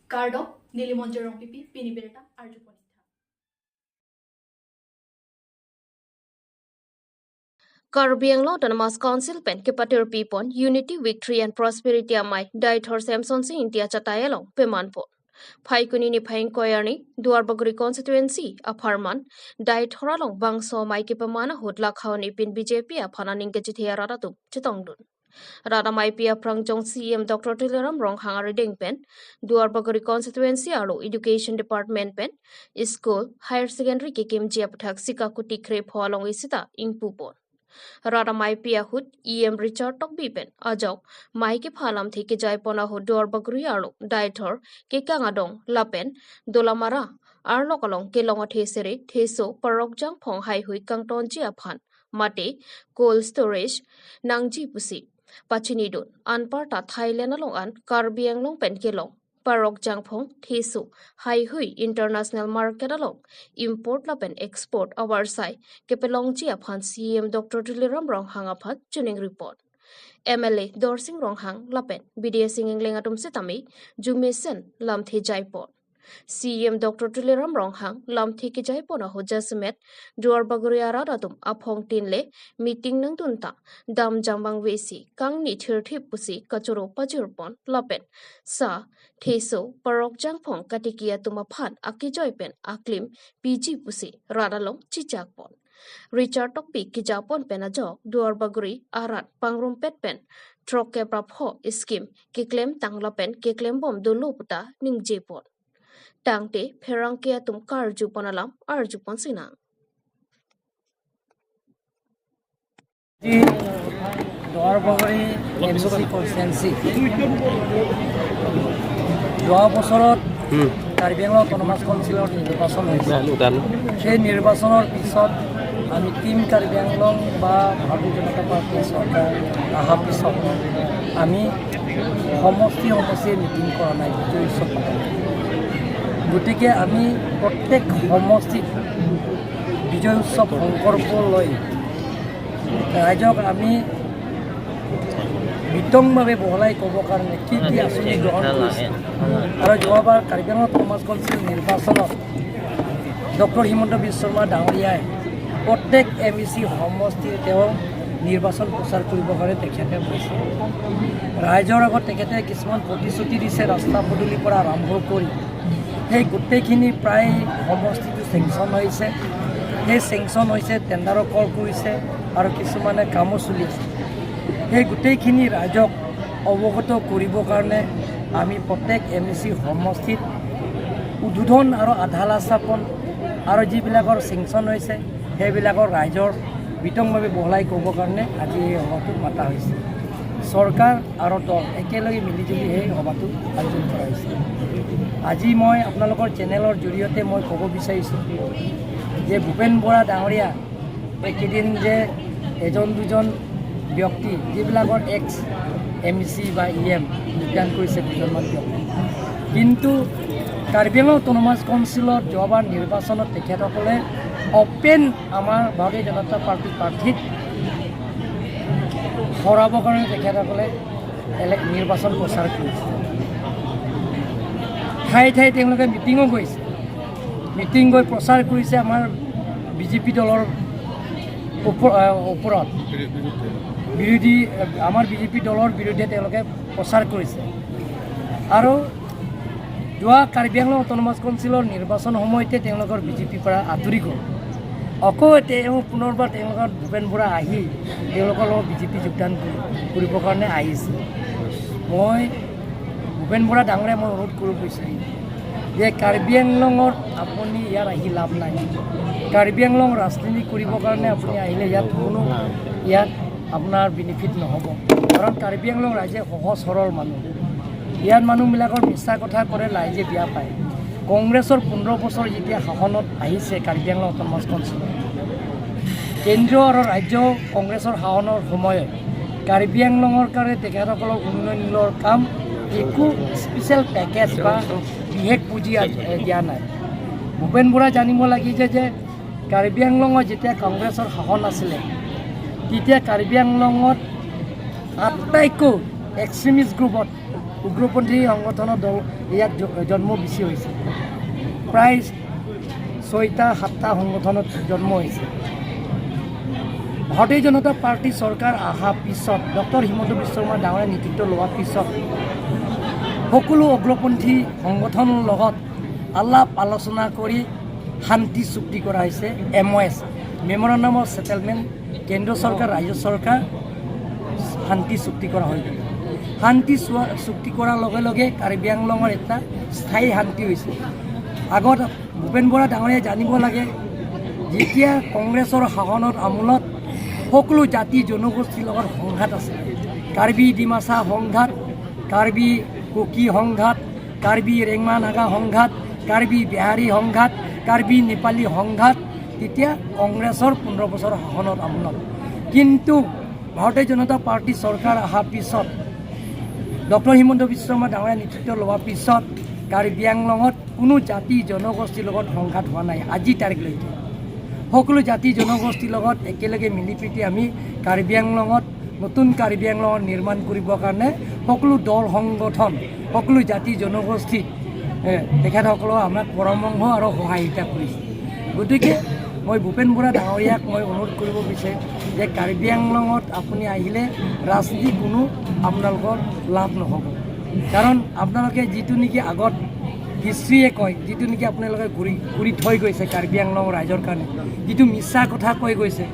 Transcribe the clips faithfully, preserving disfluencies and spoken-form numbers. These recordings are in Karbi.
Kardom, neli Monjir Rongpipi, pini birta arjupon. Karbi Anglong Autonomous Council pen kepatirpipon Unity, Victory and Prosperity amei Daithor Samson Sing Ingti achatai along pemanpon. Phaikuni niphai ingkoi arni Duarbagori constituency apharman Daithor along bangso amei kepaman ahut lakhauni pin B J P aphan aning kachethe arat atum chetongdun. Rat ameipi aphrang jong C E M Doctor Tuliram Ronghang arideng pen Duarbagori constituency arlo Education Department pen school, higher secondary kekimji aputhak sika kuti krepho along isita ingpupon. Rat ameipi ahut E M Richard Tokbi pen ajok amei kepha alamthe kejaipon ahut Duarbagori arlo Daithor, Kekang Adong lapen Dolamara arlok along kelong athe sere theso parok jangphong haihui kangtonji aphan mate cold storage nangji pusi pachinidun. Anparta Thailand along an Karbi Anglong pen kelong parok jangphong theso haihui international market along import lapen export avarsai kepelongji aphan C E M Doctor Tuliram Ronghang aphan chiningripon. M L A Dorsing Ronghang lapen B D A Sing Engleng atum setame jumesen lamthe jaipon. C E M Doctor Tuliram Ronghang lamthe kejaipon ahut jasemet Duarbagori arat atum aphongtin le meeting nangdun ta dam jambang vesi kangni thirthip pusi kachoro pajirpon lapen sa theso parok jangphong katiki atum aphan akejoi pen aklim piji pusi rat along chichakpon. Richard Tokbi kejapon pen ajok Duarbagori arat pangrumpet pen throk kep ra pho scheme keklem tang lapen keklembom dolo puta ningjepon. Tangte pherangke atum karjupon alam arjupon sinang. আজি দুৱাৰবগৰী M C constituency যোৱা বছৰত হুম। কাৰ্বি আংলং অট'নমাছ কাউন্সিলৰ নিৰ্বাচন হৈছে। জানো, জানো। সেই নিৰ্বাচনৰ পিছত আমি টিম কাৰ্বি আংলং বা ভাৰতীয় জনতা পাৰ্টীৰ চৰকাৰ অহাৰ পিছত আমি সমষ্টি সমষ্টিয়ে মিটিং কৰা নাই, বিজয় উৎসৱ পতা নাই। গতিকে আমি প্ৰত্যেক সমষ্টিত বিজয় উৎসৱ সংকল্প লৈ ৰাইজক আমি বিতংভাৱে বহলাই ক'ব কাৰণে কি কি আঁচনি গ্ৰহণ কৰিছে আৰু যোৱাবাৰ কাৰ্বি আংলং অট'নমাছ কাউন্সিল নিৰ্বাচনত ডক্টৰ হিমন্ত বিশ্ব শৰ্মা ডাঙৰীয়াই প্ৰত্যেক এম ই চি সমষ্টিৰ তেওঁ নিৰ্বাচন প্ৰচাৰ কৰিবৰ কাৰণে তেখেতে গৈছে। ৰাইজৰ আগত তেখেতে কিছুমান প্ৰতিশ্ৰুতি দিছে, ৰাস্তা পদূলিৰ পৰা আৰম্ভ কৰি সেই গোটেইখিনি প্ৰায় সমষ্টিটো চেংচন হৈছে। সেই চেংচন হৈছে, টেণ্ডাৰৰ কল কৰিছে আৰু কিছুমানে কামো চলি আছে। সেই গোটেইখিনি ৰাইজক অৱগত কৰিবৰ কাৰণে আমি প্ৰত্যেক এম ই চি সমষ্টিত উদ্বোধন আৰু আধালা স্থাপন আৰু যিবিলাকৰ চেংচন হৈছে সেইবিলাকৰ ৰাইজৰ বিতংভাৱে বহলাই ক'বৰ কাৰণে আজি এই সভাটো মাতা হৈছে। চৰকাৰ আৰু দল একেলগে মিলিজুলি সেই সভাটো আয়োজন কৰা হৈছে। আজি মই আপোনালোকৰ চেনেলৰ জৰিয়তে মই ক'ব বিচাৰিছোঁ যে ভূপেন বৰা ডাঙৰীয়া এইকেইদিন যে এজন দুজন ব্যক্তি, যিবিলাকৰ এক্স এম ই চি বা ই এম যোগদান কৰিছে দুজনমান ব্যক্তি, কিন্তু কাৰ্বি আংলং অট'নমাছ কাউন্সিলত যোৱাবাৰ নিৰ্বাচনত তেখেতসকলে অপেন আমাৰ ভাৰতীয় জনতা পাৰ্টীৰ প্ৰাৰ্থীক হৰাবৰ কাৰণে তেখেতসকলে ইলে-, নিৰ্বাচন প্ৰচাৰ কৰিছে। ঠায়ে ঠায়ে তেওঁলোকে মিটিঙো গৈছে, মিটিং গৈ প্ৰচাৰ কৰিছে আমাৰ বি জে পি দলৰ ওপৰ-, আহ, ওপৰত বিৰোধী, আহ, আমাৰ বি জে পি দলৰ বিৰুদ্ধে তেওঁলোকে প্ৰচাৰ কৰিছে। আৰু যোৱা কাৰ্বি আংলং অট'নমাছ কাউন্সিলৰ নিৰ্বাচন সময়তে তেওঁলোকৰ বি জে পিৰ পৰা আঁতৰি গ'ল। আকৌ তেওঁ পুনৰবাৰ তেওঁলোকৰ ভূপেন বৰা আহি তেওঁলোকৰ লগত বি জে পি যোগদান কৰি-, কৰিবৰ কাৰণে আহিছে। মই ভূপেন বৰা ডাঙৰীয়া মই অনুৰোধ কৰিব বিচাৰিম যে কাৰ্বি আংলঙত আপুনি ইয়াত আহি লাভ নাই। কাৰ্বি আংলং ৰাজনীতি কৰিবৰ কাৰণে আপুনি আহিলে ইয়াত কোনো ইয়াত আপোনাৰ বেনিফিট নহ'ব। কাৰণ কাৰ্বি আংলং ৰাইজে সহজ সৰল মানুহ। ইয়াত মানুহবিলাকৰ মিছা কথা কৰে, ৰাইজে বেয়া পায়। কংগ্ৰেছৰ পোন্ধৰ বছৰ যেতিয়া শাসনত আহিছে কাৰ্বি আংলং অট'নমাছ কাউন্সিলত, কেন্দ্ৰীয় আৰু ৰাজ্য কংগ্ৰেছৰ শাসনৰ সময়ত কাৰ্বি আংলঙৰ কাৰণে তেখেতসকলৰ উন্নয়নমূলক কাম একো স্পেচিয়েল পেকেজ বা বিশেষ পুঁজি আ-, এ, দিয়া নাই। ভূপেন বৰাই জানিব লাগিছে যে কাৰ্বি আংলঙত যেতিয়া কংগ্ৰেছৰ শাসন আছিলে, তেতিয়া কাৰ্বি আংলঙত আটাইতকৈ এক্সট্ৰিমিষ্ট গ্ৰুপত উগ্ৰপন্থী সংগঠনৰ দল ইয়াত জ-, জন্ম বেছি হৈছে। প্ৰায় ছয়টা সাতটা সংগঠনত জন্ম হৈছে। ভাৰতীয় জনতা পাৰ্টি চৰকাৰ অহাৰ পিছত, ডক্টৰ হিমন্ত বিশ্ব শৰ্মা ডাঙৰীয়া নেতৃত্ব লোৱাৰ পিছত সকলো উগ্ৰপন্থী সংগঠনৰ লগত আলাপ আলোচনা কৰি শান্তি চুক্তি কৰা হৈছে, এম অ' এছ, মেমৰেণ্ডাম অফ ছেটেলমেণ্ট। কেন্দ্ৰ চৰকাৰ, ৰাজ্য চৰকাৰ শান্তি চুক্তি কৰা হৈ গ'ল। শান্তি চোৱা-, চুক্তি কৰাৰ লগে লগে কাৰ্বি আংলঙৰ এটা স্থায়ী শান্তি হৈছে। আগত ভূপেন বৰা ডাঙৰীয়াই জানিব লাগে, যেতিয়া কংগ্ৰেছৰ শাসনৰ আমোলত সকলো জাতি জনগোষ্ঠীৰ লগত সংঘাত আছে, কাৰ্বি ডিমাচা সংঘাত, কাৰ্বি কুকি সংঘাত, কাৰ্বি ৰেংমা নাগা সংঘাত, কাৰ্বি বিহাৰী সংঘাত, কাৰ্বি নেপালী সংঘাত, তেতিয়া কংগ্ৰেছৰ পোন্ধৰ বছৰ শাসনৰ আমোলত। কিন্তু ভাৰতীয় জনতা পাৰ্টি চৰকাৰ অহাৰ পিছত, ডক্টৰ হিমন্ত বিশ্ব শৰ্মা ডাঙৰীয়া নেতৃত্ব লোৱাৰ পিছত কাৰ্বি আংলঙত কোনো জাতি জনগোষ্ঠীৰ লগত সংঘাত হোৱা নাই আজি তাৰিখলৈকে। সকলো জাতি জনগোষ্ঠীৰ লগত একেলগে মিলি প্ৰীতি আমি কাৰ্বি আংলঙত নতুন কাৰ্বি আংলঙৰ নিৰ্মাণ কৰিবৰ কাৰণে সকলো দল সংগঠন, সকলো জাতি জনগোষ্ঠী, এ, তেখেতসকলৰ আমাক পৰামৰ্শ আৰু সহায়িকা কৰিছে। গতিকে মই ভূপেন বৰা ডাঙৰীয়াক মই অনুৰোধ কৰিব বিচাৰিম যে কাৰ্বি আংলঙত আপুনি আহিলে ৰাজনীতি কোনো আপোনালোকৰ লাভ নহ'ব। কাৰণ আপোনালোকে যিটো নেকি আগত হিষ্ট্ৰীয়ে কয়, যিটো নেকি আপোনালোকে কৰি, কৰি থৈ গৈছে কাৰ্বি আংলং ৰাইজৰ কাৰণে, যিটো মিছা কথা কৈ গৈছে,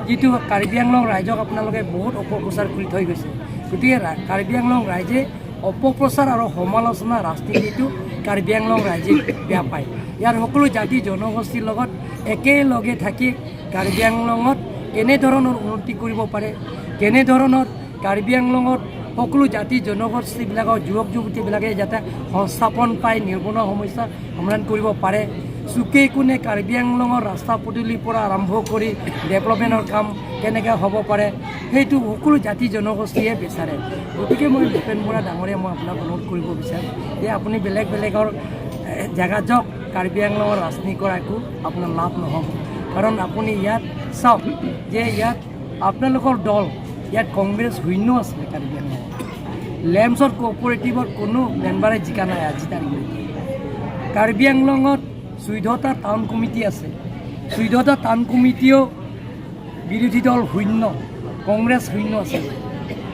যিটো কাৰ্বি আংলং ৰাইজক আপোনালোকে বহুত অপপ্ৰচাৰ কৰি থৈ গৈছে। গতিকে ৰা-, কাৰ্বি আংলং ৰাইজে অপপ্ৰচাৰ আৰু সমালোচনা ৰাজনীতিটো কাৰ্বি আংলং ৰাইজে বেয়া পায়। ইয়াৰ সকলো জাতি জনগোষ্ঠীৰ লগত একেলগে থাকি কাৰ্বি আংলঙত কেনেধৰণৰ উন্নতি কৰিব পাৰে, কেনেধৰণৰ কাৰ্বি আংলঙত সকলো জাতি জনগোষ্ঠীবিলাকৰ যুৱক যুৱতীবিলাকে যাতে সংস্থাপন পাই নিবনুৱা সমস্যা সমাধান কৰিব পাৰে, চুকে কোণে কাৰ্বি আংলঙৰ ৰাস্তা পদূলিৰ পৰা আৰম্ভ কৰি ডেভেলপমেণ্টৰ কাম কেনেকৈ হ'ব পাৰে, সেইটো সকলো জাতি জনগোষ্ঠীয়ে বিচাৰে। গতিকে মই ভূপেন বৰা ডাঙৰীয়া, মই আপোনাক অনুৰোধ কৰিব বিচাৰিম যে আপুনি বেলেগ বেলেগৰ, এ, জেগাত যাওক, কাৰ্বি আংলঙৰ ৰাজনীতি কৰা একো আপোনাৰ লাভ নহ'ব। কাৰণ আপুনি ইয়াত চাওক যে ইয়াত আপোনালোকৰ দল, ইয়াত কংগ্ৰেছ শূন্য আছিলে কাৰ্বি আংলঙত। লেম্পছৰ কোঅপাৰেটিভৰ কোনো মেম্বাৰে জিকা নাই আজি তাৰিখলৈকে। কাৰ্বি আংলঙত চৈধ্যটা টাউন কমিটি আছে, চৈধ্যটা টাউন কমিটিও বিৰোধী দল শূন্য, কংগ্ৰেছ শূন্য আছে।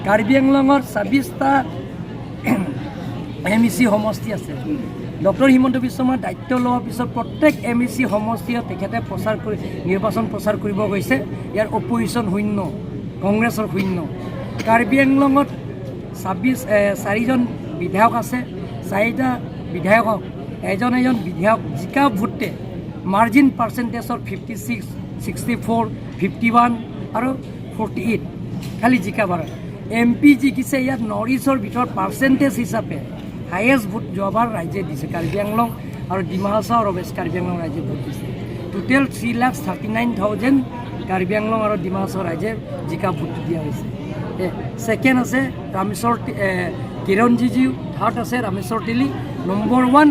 কাৰ্বি আংলঙত ছাব্বিছটা এম ই চি সমষ্টি আছে। ডক্টৰ হিমন্ত বিশ্ব শৰ্মা দায়িত্ব লোৱাৰ পিছত প্ৰত্যেক এম ই চি সমষ্টিয়ে তেখেতে প্ৰচাৰ কৰি, নিৰ্বাচন প্ৰচাৰ কৰিব গৈছে। ইয়াৰ অপজিশ্যন শূন্য, কংগ্ৰেছৰ শূন্য। কাৰ্বি আংলঙত ছাব্বিছ, এ, চাৰিজন বিধায়ক আছে। চাৰিটা বিধায়কক এজন এজন বিধায়ক জিকা ভোটে মাৰ্জিন পাৰ্চেণ্টেজৰ fifty six, sixty four, fifty one আৰু ফৰ্টি এইট খালি জিকা বাৰ। এম পি জিকিছে ইয়াত নৰ্থ ইষ্টৰ ভিতৰত পাৰ্চেণ্টেজ হিচাপে হায়েষ্ট ভোট যোৱাবাৰ ৰাইজে দিছে, কাৰ্বি আংলং আৰু ডিমা হাছাও আৰু ৱেষ্ট কাৰ্বি আংলং ৰাইজে ভোট দিছে। Total three lakh thirty nine thousand Karbi Anglong আৰু ডিমা হাছাও ৰাইজে জিকা ভোট দিয়া হৈছে। এ, ছেকেণ্ড আছে ৰামেশ্বৰ তি-, এ, কিৰণ ৰিজিজু, থাৰ্ড আছে ৰামেশ্বৰ তেলী, নম্বৰ ওৱান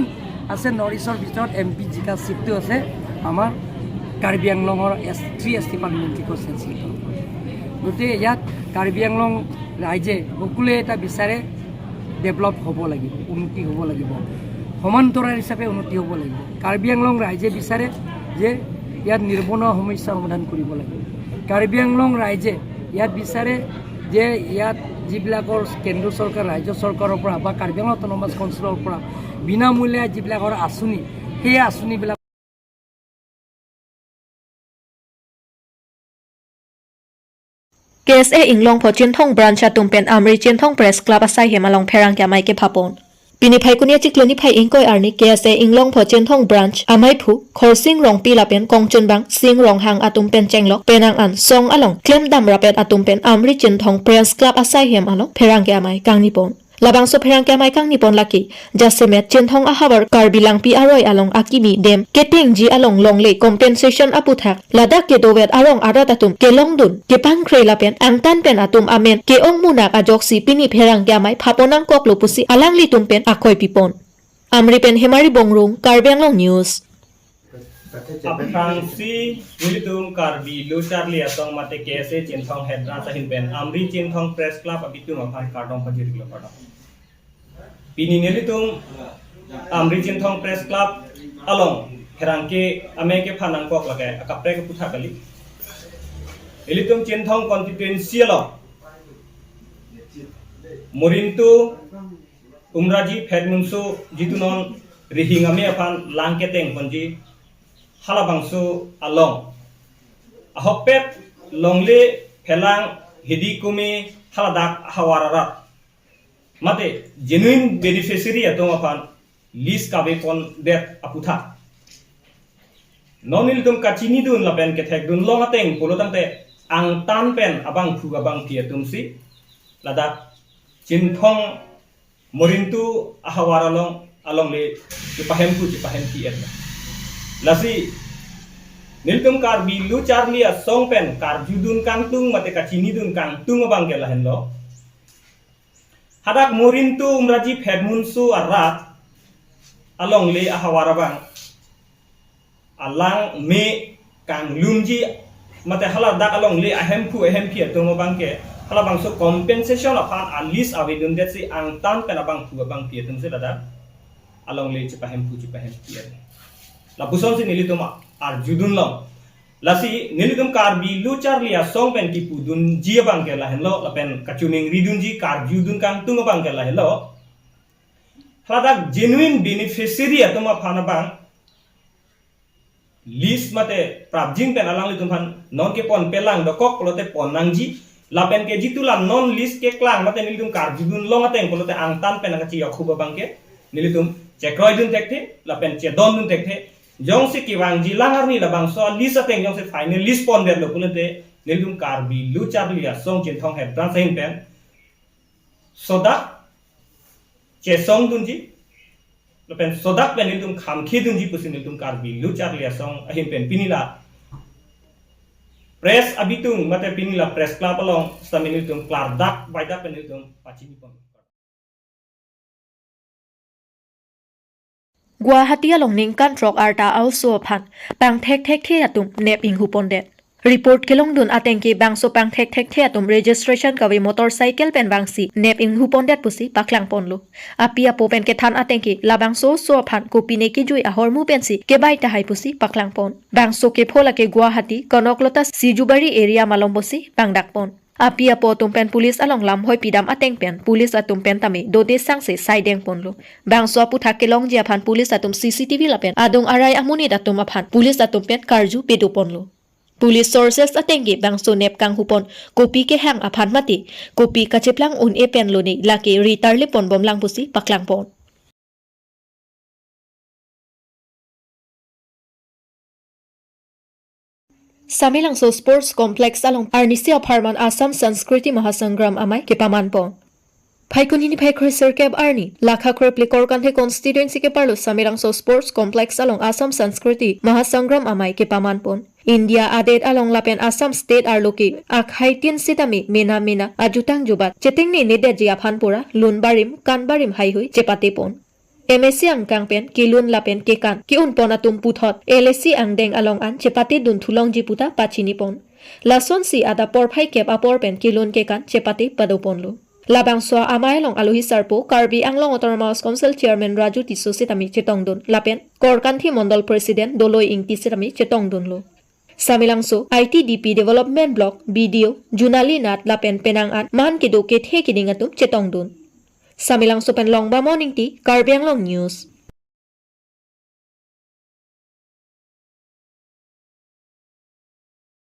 আছে নৰ্থ ইষ্টৰ ভিতৰত এম পি জিকা চিটটো আছে আমাৰ কাৰ্বি আংলঙৰ এছ, থ্ৰী এছ টি পাৰ্লিমেণ্টেৰী কনষ্টিটুৱেঞ্চি। গতিকে ইয়াত কাৰ্বি আংলং ৰাইজে সকলোৱে এটা বিচাৰে, ডেভেলপ হ'ব লাগিব, উন্নতি হ'ব লাগিব, সমান্তৰাল হিচাপে উন্নতি হ'ব লাগিব। কাৰ্বি আংলং ৰাইজে বিচাৰে যে ইয়াত নিবনুৱা সমস্যা সমাধান কৰিব লাগিব। কাৰ্বি আংলং ৰাইজে ইয়াত বিচাৰে যে ইয়াত যিবিলাকৰ কেন্দ্ৰ চৰকাৰ, ৰাজ্য চৰকাৰৰ পৰা বা কাৰ্বি আংলং অট'নমাছ কাউন্সিলৰ পৰা বিনামূলীয়া যিবিলাকৰ আঁচনি, সেই আঁচনিবিলাক K S A Inglongpho Chinthong Branch atum pen Amri Chinthong Press Club asaihem along pherangke amei kephapon. Pini Phaikuni achiklo niphai ingkoi arni K S A Inglongpho Chinthong Branch ameiphu Khorsing Rongpi lapen kongchunbang Sing Ronghang atum pen chenglok penang an song along klemdam rapet atum pen Amri Chinthong Press Club asaihem along pherangke amei kangnipon. Labangso pherangke amei kangnipon lake jasemet Chinthong ahavar Karbi Langpi aroi along akimi dam ketengji along longle compensation aputhak ladak kedovet arong arat atum kelongdun kepangkre lapen angtan pen atum amen ke-ong munak ajoksi pini pherangke amei phapon nangkoklo pusi alanglitum pen akhoi pipon. Amri pen Hemari Bongrung, Karbi Anglong News. Aphrangsi nelitum Karbi Lo Charli Asong mate K S A Chinthong Head Branch ahin pen Amri Chinthong Press Club abitum aphan kardom pajirlo, kardom. Pini nelitum Amri Chinthong Press Club along pherangke amei kephan nangkok lake akaprek aputhak kali. Nelitum Chinthong constituency along Morintu, Umraji, Phedmunso jitu non rihing amei aphan lang keteng ponji halabangso along ahokpet longle phelang hidi kumi haladak havar arat mate genuine beneficiary atum aphan list kave pondet aputhak non nelitum kachinidun lapen kethekdun long ateng pulo tangte angtan pen abangphu abangphi atumsi ladak Chinthong Morintu ahavar along alongle chepahemphu chepahemphi et. Lasi nelitum Karbi Lo Charli Asong pen karjudun kangtung mate kachinidun kangtung abang ke lahenlo. Hadak Morintu, Umraji, Phedmunso arat alongle ahavar abang alang me kanglumji mate haladak alongle ahemphu ahemphi atum abang ke halabangso compensation aphan a-list avedundetsi angtan pen abangphu abangphi atumsi ladak alongle chepahemphu chepahemphi et. Lapusonsi nelitum arjudun long. Lasi nelitum Karbi Lo Charli Asong pen kipudunji abang ke lahenlo, lapen kachiningridunji karjudun kangtung abang ke lahenlo. Haladak genuine beneficiary atum aphan abang list mate prapjin pen alanglitum aphan non kepon pelang dokok pulote pon nangji. Lapen ke jitu la non list keklang mate nelitum karjudun long ateng pulote angtan pen angkachi yakhub abang ke nelitum chekroidun thekthe lapen chedondun thekthe. Jongsi kevangji lang arni labangso list ateng jongsi final list pondetlo pulote nelitum Karbi Lo Charli Asong Chinthong Head Branch ahin pen sodak chesongdunji lapen sodak pen nelitum khamkhidunji pusi nelitum Karbi Lo Charli Asong ahin pen pini la press abitung mate pini la press club along sitame nelitum klardak baidak pen nelitum pachini pon. Guwahati along ningkan throk arta a-oso aphan pangthekthekthe atum nep inghupondet. Report kelongdun ateng ke bangso pangthekthekthe atum registration kave motorcycle pen vangsi nep inghupondet pusi paklangponlo. Api apo pen kethan ateng ke labangso oso aphan kopine kejui ahormu pensi kebai tahai pusi paklangpon. Bangso kepho lake Guwahati, Konoklata Sijubari area malom pusi pangdakpon. Api apo atum pen police along lamhoi pidam ateng pen police atum pen tame dode sangse saidengponlo. Bangso aputhak kelongji aphan police atum C C T V lapen adung arai amonit atum aphan police atum pen karju pedoponlo. Police sources ateng ke bangso nep kanghupon kopi kehang aphan mate kopi kacheplang un-e pen lone lake ritarlipon bomlang pusi paklangpon. Samelangso Sports Complex along arnisi apharman Assam Sanskriti Mahasangram amei kepamanpon. Phaikuni niphai kre sirkep arni, Lakha Krepli Korkanthe Constituency keparlo Samelangso Sports Complex along Assam Sanskriti Mahasangram amei kepamanpon. India adet along lapen Assam State arlo ke akhai tin sitame mena mena ajutang jubat chetengnenedetji aphan pura lun barim kan barim haihui chepatepon. M A C angkang pen kelun lapen kekan ke-unpon atum puthot L A C angdeng along an chepatedun thulongji puta pachinipon. Lasonsi adap porphai kep apor pen kelun kekan chepate padoponlo. Labangso amei along alohi sarpo Karbi Anglong Autonomous Council Chairman Raju Tisso sitame chetongdun lapen Korkanthi Mondol President Doloi Ingti sitame chetongdunlo. Samelangso I T D P Development Block B D O Junali Nath lapen penang an man kedo kethe keding atum chetongdun. Samelangso pen Longba Morning Tea, Karbi Anglong News.